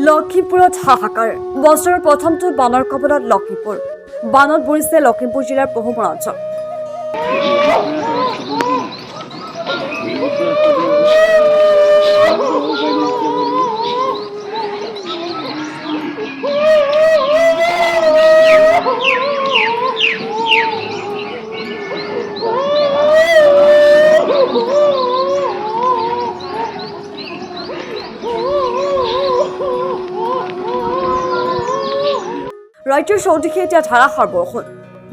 লখিমপুৰত হাহাকাৰ। বছৰৰ প্ৰথমটো বানৰ কবলত লখিমপুৰ। বানত বুৰিছে লখিমপুৰ জিলাৰ পহুমৰা অঞ্চল। ৰাজ্যৰ চৌদিশে এতিয়া ধাৰাসাৰ বৰষুণ।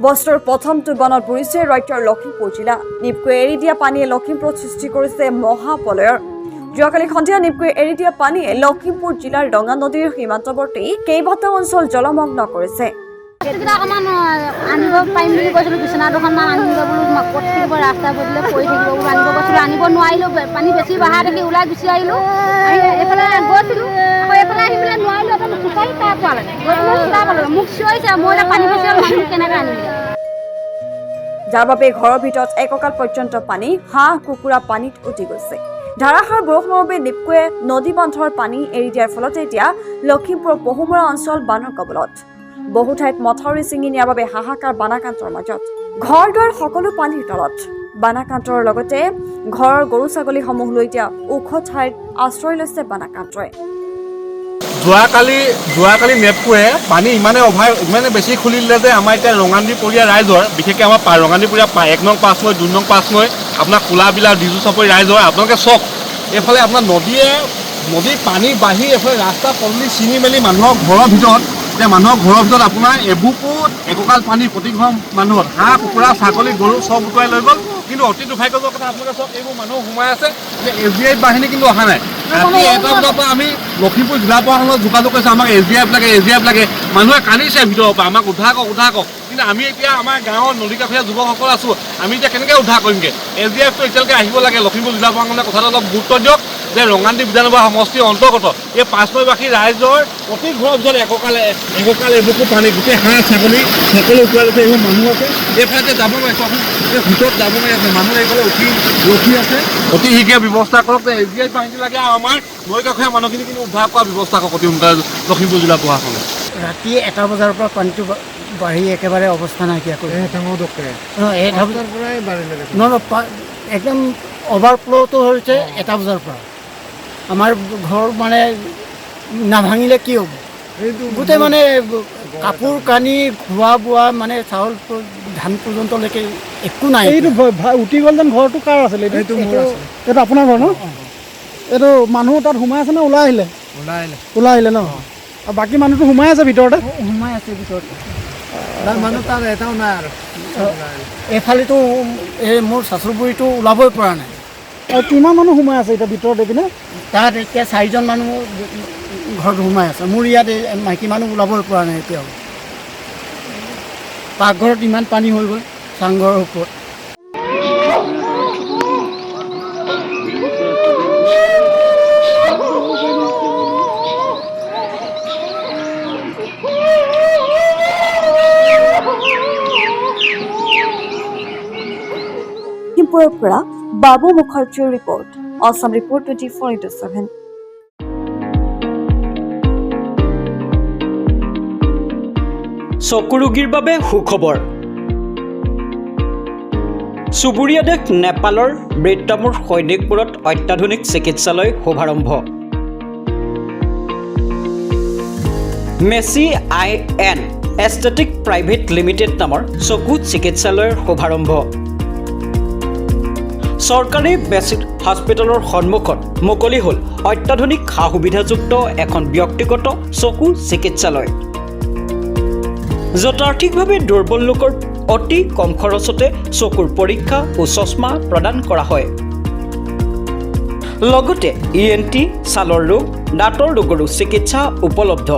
বছৰৰ প্ৰথমটো বানত বুৰিছে ৰাজ্যৰ লখিমপুৰ জিলা। নিপকোৱে এৰি দিয়া পানীয়ে লখিমপুৰত সৃষ্টি কৰিছে মহাপ্ৰলয়ৰ। যোৱাকালি সন্ধিয়া নিপকোৱে এৰি দিয়া পানীয়ে লখিমপুৰ জিলাৰ ৰঙা নদীৰ সীমান্তৱৰ্তী কেইবাটাও অঞ্চল জলমগ্ন কৰিছে। বস্তুকেইটা অকণমান আনিব পাৰিম বুলি কৈছিলোঁ। বিচনা দুখনমান আনিব বোলো, ক'ত থাকিব, ৰাস্তা পদূলিয়ে পৰি থাকিব বোলো, আনিব কৈছিলোঁ। আনিব নোৱাৰিলোঁ। পানী বেছি বঢ়া দেখি ওলাই গুচি আহিলোঁ। আহি এইফালে গৈছিলোঁ, আকৌ এইফালে আহি পেলাই নোৱাৰিলোঁ। একদম খোজকাঢ়ি তাৰ পোৱালৈকে গৈ পেলাই চোতা পালোঁ। মোক চিঞৰিছে, মই এতিয়া পানী বেছি হ'ল, মানুহ কেনেকৈ আনিম এতিয়া? যাৰ বাবে ঘৰৰ ভিতৰত একঁকাল পৰ্যন্ত পানী, হাঁহ কুকুৰা পানীত উটি গৈছে। ধাৰাসাৰ বৰষুণৰ বাবে নিপকোৱে নদী বান্ধৰ পানী এৰি দিয়াৰ ফলতে এতিয়া লখিমপুৰৰ পহুমৰা অঞ্চল বানৰ কবলত। বহু ঠাইত মথাউৰি ছিঙি নিয়াৰ বাবে হাহাকাৰ বানাক্ৰান্তৰ মাজত। ঘৰ দুৱাৰ সকলো পানীৰ তলত। বানাক্ৰান্তৰ লগতে ঘৰৰ গৰু ছাগলীসমূহ লৈ এতিয়া ওখ ঠাইত আশ্ৰয় লৈছে বানাক্ৰান্তই। যোৱাকালি নেপকোৱে পানী ইমানে অভাৰ, ইমানে বেছি খুলি দিলে যে আমাৰ এতিয়া ৰঙানদীপৰীয়া ৰাইজৰ, বিশেষকৈ আমাৰ ৰঙানদীপৰীয়া 1 নং 5 নৈ, 2 নং 5 নৈ, আপোনাৰ কোলাবিলা, ডিজু চাপৰি ৰাইজৰ, আপোনালোকে চাওক, এইফালে আপোনাৰ নদীৰ পানী বাঢ়ি এইফালে ৰাস্তা পদূলি ছিঙি মেলি মানুহৰ ঘৰৰ ভিতৰত, এতিয়া মানুহৰ ঘৰৰ ভিতৰত আপোনাৰ এবুকু একঁকাল পানী, প্ৰতি ঘৰ মানুহত হাঁহ কুকুৰা ছাগলী গৰু চব উটুৱাই লৈ গ'ল। কিন্তু অতি দুৰ্ভাগ্যজনক কথা, আপোনালোকে চাওক, এইবোৰ মানুহ সোমাই আছে। এতিয়া এছ ডি আই বাহিনী কিন্তু অহা নাই। ৰাতি 1টা বজাৰ পৰা আমি লখিমপুৰ জিলা প্ৰশাসনত যোগাযোগ কৰিছোঁ, আমাক এছ ডি আই লাগে, এছ ডি আই লাগে। মানুহে কান্দিছে ভিতৰৰ পৰা, আমাক উদ্ধাৰ কৰক, উদ্ধাৰ কৰক। কিন্তু আমি এতিয়া আমাৰ গাঁৱৰ নদী কাষৰীয়া যুৱকসকল আছোঁ, আমি এতিয়া কেনেকৈ উদ্ধাৰ কৰিমগৈ? এছ ডি এফটো এতিয়ালৈকে আহিব লাগে। লখিমপুৰ জিলা প্ৰশাসনে কথাটো অলপ গুৰুত্ব দিয়ক যে ৰঙানদী বিধানসভা সমষ্টিৰ অন্তৰ্গত এই পাঁচনৈবাসী ৰাইজৰ প্ৰতি ঘৰৰ ভিতৰত একঁকাল এবুকু পানী, গোটেই হাঁহ ছাগলী সকলো উটুৱাই লৈছে। এইবোৰ মানুহ আছে, এইফালে যে যাব নোৱাৰে, চাওকচোন, এই ভিতৰত যাব নোৱাৰি আছে, মানুহ এইফালে উঠি ৰখি আছে। অতি শীঘ্ৰে ব্যৱস্থা কৰক যে এছ ডি আই বাহিনী লাগে আৰু আমাৰ নৈ কাষৰীয়া মানুহখিনি কিন্তু উদ্ধাৰ কৰাৰ ব্যৱস্থা কৰক অতি সোনকালে লখিমপুৰ জিলা প্ৰশাসনে। ৰাতি 1টা বজাৰ পৰা পানীটো বাঢ়ি একেবাৰে অৱস্থা নাইকিয়া কৰি নহয়, একদম অভাৰফ্ল'টো হৈছে 1টা বজাৰ পৰা। আমাৰ ঘৰ মানে নাভাঙিলে কি হ'ব? গোটেই মানে কাপোৰ কানি, খোৱা বোৱা, মানে চাউল ধান পৰ্যন্তলৈকে একো নাই। এইটো উটি গ'ল যেন ঘৰটো কাৰ আছিলে? এইটো এইটো আপোনাৰ ঘৰ ন? এইটো মানুহ তাত সোমাই আছে নে ওলাই আহিলে? ওলাই আহিলে ন? আৰু বাকী মানুহটো সোমাই আছে ভিতৰতে? সোমাই আছে ভিতৰতে। মানুহ তাত এটাও নাই আৰু। এইফালেতো এই মোৰ শাশুৰ বুঢ়ীটো ওলাবই পৰা নাই। আৰু কিমান মানুহ সোমাই আছে এতিয়া ভিতৰত এইপিনে? তাত এতিয়া 4জন মানুহ ঘৰত সোমাই আছে। মোৰ ইয়াত এই মাইকী মানুহ ওলাবই পৰা নাই এতিয়াও। পাকঘৰত ইমান পানী হৈ গ'ল চাংঘৰৰ ওপৰত। লখিমপুৰৰ পৰা বাবু মুখাৰ্জীৰ report, Assam report 24x7। চকু ৰোগীৰ বাবে সুখবৰ। চুবুৰীয়া দেশ নেপালৰ বৃত্তামুৰ সৈনিকপুৰত অত্যাধুনিক চিকিৎসালয় শুভাৰম্ভ। Messi eye and aesthetic private limited নামৰ চকু চিকিৎসালয়ৰ শুভাৰম্ভ। চৰকাৰী বেছিক হস্পিটেলৰ সন্মুখত মুকলি হ'ল অত্যাধুনিক সা সুবিধাযুক্ত এখন ব্যক্তিগত চকু চিকিৎসালয়, য'ত আৰ্থিকভাৱে দুৰ্বল লোকৰ অতি কম খৰচতে চকুৰ পৰীক্ষা ও চশমা প্ৰদান কৰা হয়। লগতে ই এন টি, ছালৰ ৰোগ, দাঁতৰ ৰোগৰো চিকিৎসা উপলব্ধ।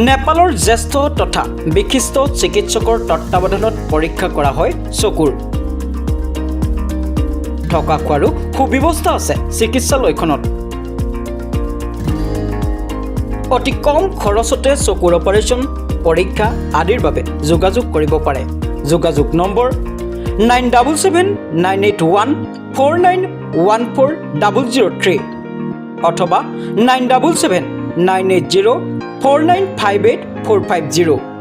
নেপালৰ জ্যেষ্ঠ তথা বিশিষ্ট চিকিৎসকৰ তত্বাৱধানত পৰীক্ষা কৰা হয় চকুৰ। থকা খোৱাৰো সুব্যৱস্থা আছে চিকিৎসালয়খনত। অতি কম খৰচতে চকুৰ অপাৰেশ্যন, পৰীক্ষা আদিৰ বাবে যোগাযোগ কৰিব পাৰে। যোগাযোগ নম্বৰ 977981 4914003 অথবা 977 9804958450.